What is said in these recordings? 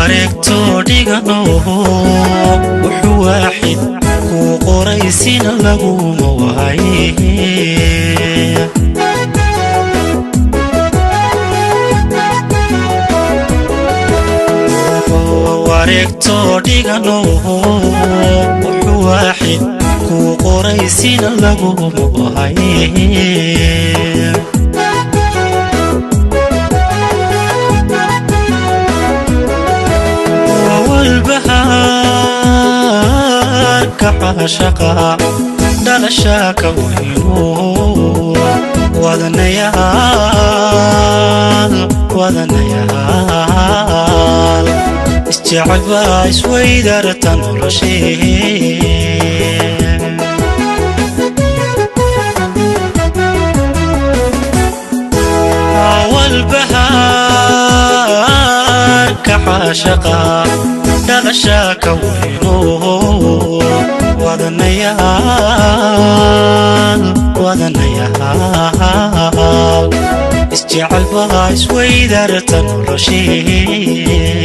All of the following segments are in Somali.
Wareegto dhigano, wuxuu waaxid kuu qoraysina laguma waaye. Wareegto dhigano, wuxuu waaxid kuu qoraysina laguma waaye. Walbahaarka xaashaqa dhalashaa ka weyno, wadanayaal, wadanayaal isjecel baa isweydarta noloshee. Walbahaarka xaashaqa dhalashaa ka weyno, wadanayaal, wadanayaal isjecel baa isweydarta noloshee.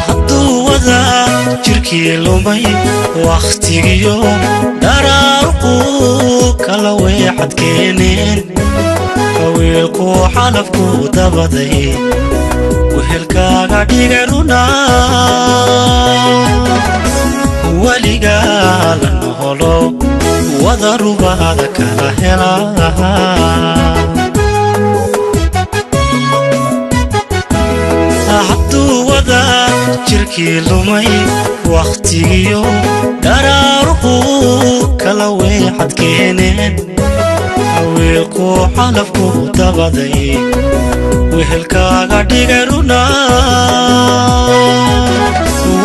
Hadduu wada jirkii lumay wakhtigiyo dharaaruqu kala weexad keeneen, wiilku xalafku dabaday wehelkaaga dhigay runa, weligaa la noholo wada rubaada kala hela. Hadduu wada jirkii lumay wakhtigiyo dharaaruhu kala weexad keeneen, wiilku xalafku dabaday wehelkaaga dhigay runa,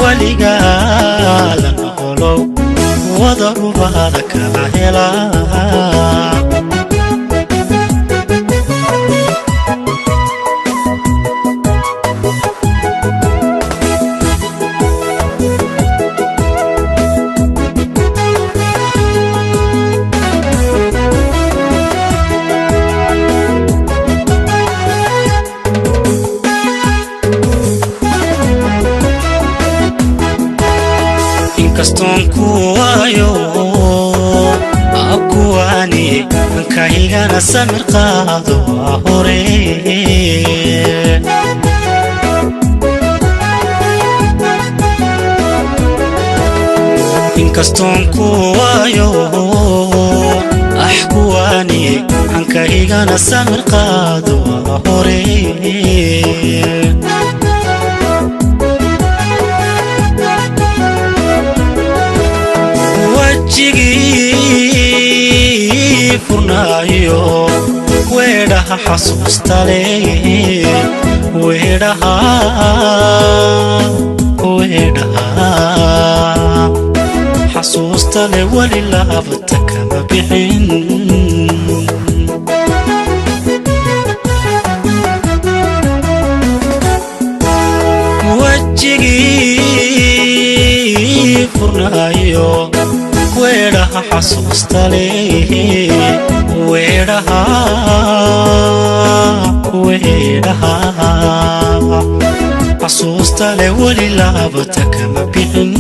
weligaa la noqolo wada rubaada kala hela. Inkastoon ku waayo abkuwaani ankaygana samir qaado waa hore. Inkastoon ku waayo axkuwaani ankaygana samir qaado waa hore. Wejigii furnaayo weedhaha xasuustale, weedhaha, weedhaha xasuustale weli laabta kama bixin. Wejigii furnaayo weedhaha xasuustale, weedhaha, weedhaha xasuustale weli laabta kama bixin.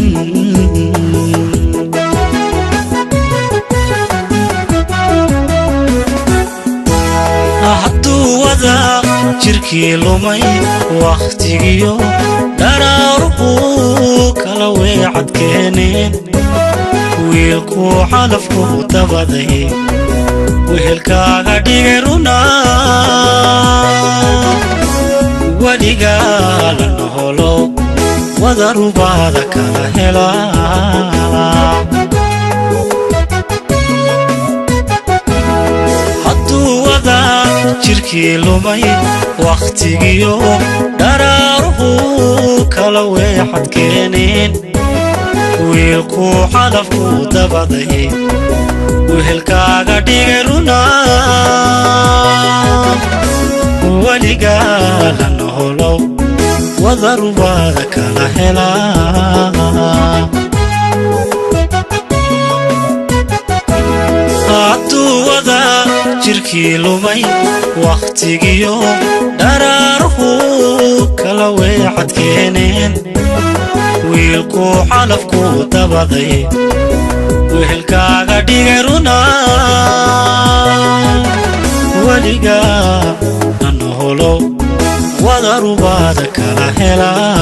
Hadduu wada jirkii lumay wakhtigiyo dharaaruhu kala weecad keeneen, wiilku xalafku dabaday wehelkaaga dhigay runa, weligaa la noholo wada rubaada kala hela. Hadduu wada jirkii lumay wakhtigiyo dharaaruhu kala weexad keeneen, wiilku xalafku dabaday wehelkaaga dhigay runa, weligaa la noholo wada rubaada kala hela. Hadduu wada Jirkii lumay wakhtigiyo dharaaruhu kala weecad keeneen, wiilkuu calafkuu dabaday, wehelkaaga dhigay runa. Weligaa nanoholow, wadarubaada kala helaa.